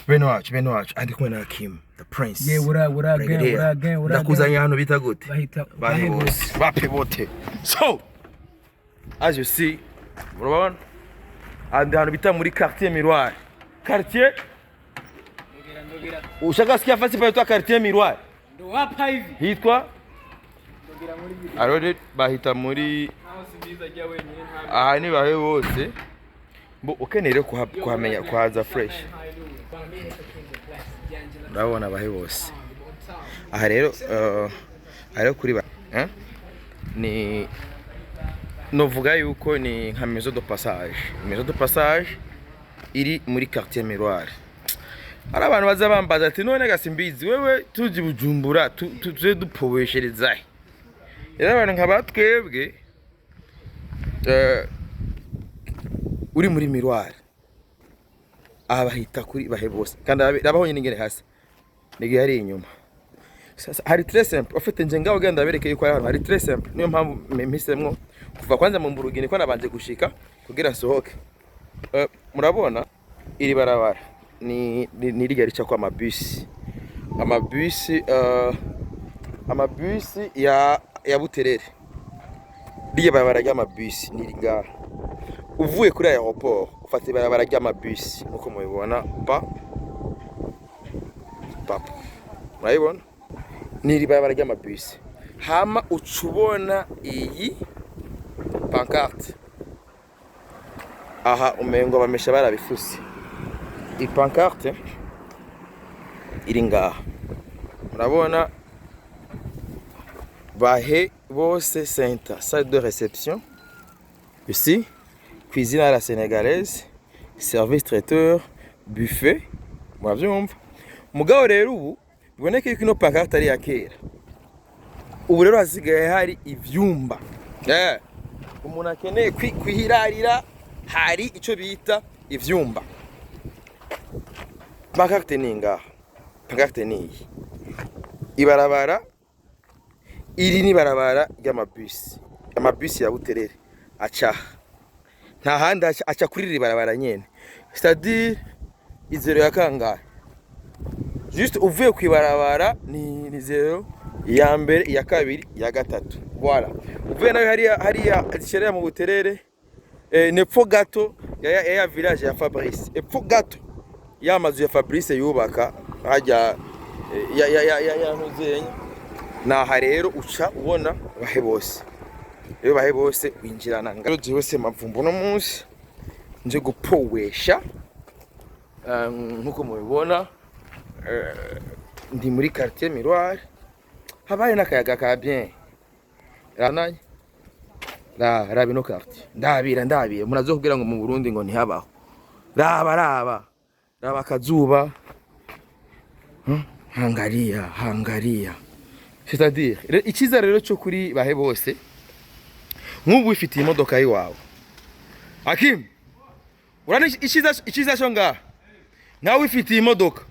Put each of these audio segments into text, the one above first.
Bene wacu, bene wacu, andi kumwe na Kim the Prince. Yeah, what up, what up, gang, Brigadier. what up, gang, what up, Ndakuzanye hano bita gute? Bahita Bahe bose, bape bote. So as you see, murabona andi hantu bita muri Quartier Miroir. Quartier, ushaka sikia fasi paitwa Quartier Miroir? Ndo hapa hivi. Hitwa Ndogera muri video. arore bahita muri Aho simbiza ajya wenyine nta. Aha ni bahe bose mbo ukeneye rero kuhamenya kuhaza fresh. Urabona bahe bose aha rero, aha rero kuri ba, eh? Ni novuga yuko ni nka maison de passage, maison de passage iri muri Quartier Miroir. Hari abantu baza bambaza ati: "None gasimbizi wewe, tuzi Bujumbura, tuze dupobeshereza he?" Rero abantu nka batwebwe, uri muri Miroir, aha bahita kuri bahe bose. Kandi abaho nyine ingene hasi nigihe hari inyuma. Sasa hari très simple, ufite nje ngaho genda bereke yuko ari ahantu hari très simple. Niyo mpamvu mpisemwo kuva kwanza mu Mburugini ko nabanje gushika kugira nsohoke. Murabona iri barabara ni rirya rica kwa amabisi, amabisi ya Buterere. Rirya barabara ry'amabisi ni iri ngaha. Uvuye kuri aéroport, ufata ibarabara ry'amabisi nkuko mubibona pa papa, murabibona ni iri barabara ry'amabisi. Hama uca ubona iyi pancarte aha, umengo bamesha barabifuse. Iyi pancarte iri ngaha, murabona Bahe Bose Center, salle de réception ici, cuisine à la sénégalaise, service traiteur, buffet. Muravyumva mugabo rero ubu biboneke yuko ino pancarte ari iya kera. Ubu rero hasigaye hari ivyumba. Umuntu akeneye kwihirarira, hari ico bita ivyumba. Pancarte ni ngaha, pancarte ni iyi. Ibarabara iri ni barabara ry'amabisi, amabisi ya Buterere aca nta handi, aca kuri iri barabara nyene, c'est-à-dire izero ya kangahe? Juste uvuye ku ibarabara ni zero iya mbere, iya kabiri, iya gatatu. Voilà, uvuye nayo hariya, hariya zisherera mu Buterere, nepfo gato ya village ya Fabrice, epfo gato ya mazu ya Fabrice yubaka hajya, ya ntuzenya. Naha rero uca ubona Bahe Bose. Rero Bahe Bose winjirana ngaro. Jewe se mavumbo no munsi nje gupowesha. Nkuko mubibona, ndi muri Quartier Miroir, habaye n'akayaga ka bien. Rananye ra raba ino quartier, ndabira ndabira munazo kugira ngo mu Burundi ngo ntihabaho. Raba, raba, raba akazuba. Angalia, angalia. C'est-à-dire icyiza rero cyo kuri Bahe Bose, nk'ubu wifitiye imodoka y'iwawe, Akim, urana icyiza cyo ngaha, nawe wifitiye imodoka,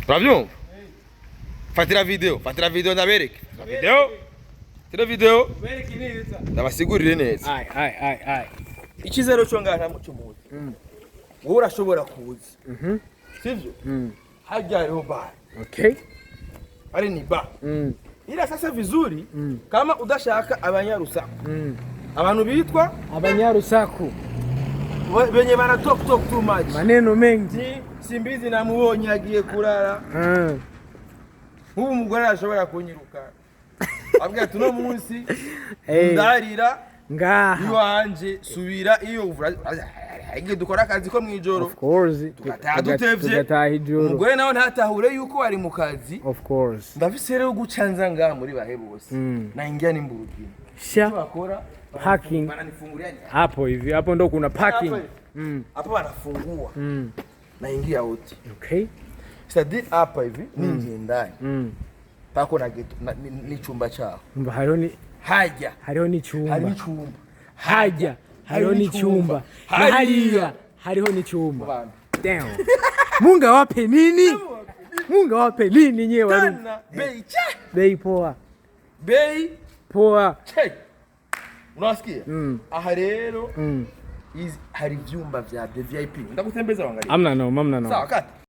urabyumva? Fatira video, fatira video ndabereke. Fatira video, fatira video ndabasigurire neza. Ai ai ai ai. Icyiza rero cyo ngaha, nta muco muzi, wowe urashobora kuza, sivyo? Hajya hariho bar. Ari ni bar. Ila sasa vizuri, kama udashaka abanyarusaku, abantu bitwa Abanyarusaku. Benye bana talk talk too much. Maneno mengi. Ni simbizi namubonye agiye kurara. Nk'ubu umugore arashobora kunyiruka abwira ati: "Uno munsi ndarira Ngaha. iwanje, subira iyo uvura." Igihe dukora akazi ko mw'ijoro, Of course. tugataha dutevye. Tugataha ijoro. Umugore nawe ntatahure yuko wari mu kazi. Of course. Ndafise rero guca nza ngaha muri Bahe Bose, naingia n'imburugini. Sha. Bakora Parking. Bananifungulia Hapo hivi, hapo ndo kuna parking. Hapo. Hapo wanafungua, naingia wote. C'est-à-dire hapa hivi ninjiye ndani, pako na geto ni chumba chao. Umva hariho ni Haja hariho n'icyumba. Hari n'icyumba. Hajya hariho n'icyumba. Na Hariya. hariya hariho n'icyumba. Bantu. Damn. Munga wape nini? Munga wape nini nyewe Warundi? Tena bei che. Bei poa. Bei Poa. che, unasikia? Aha rero Hizi hari vyumba vya the VIP. Ndakutembeza wangalie. Amna noma, amna noma. Sawa kata.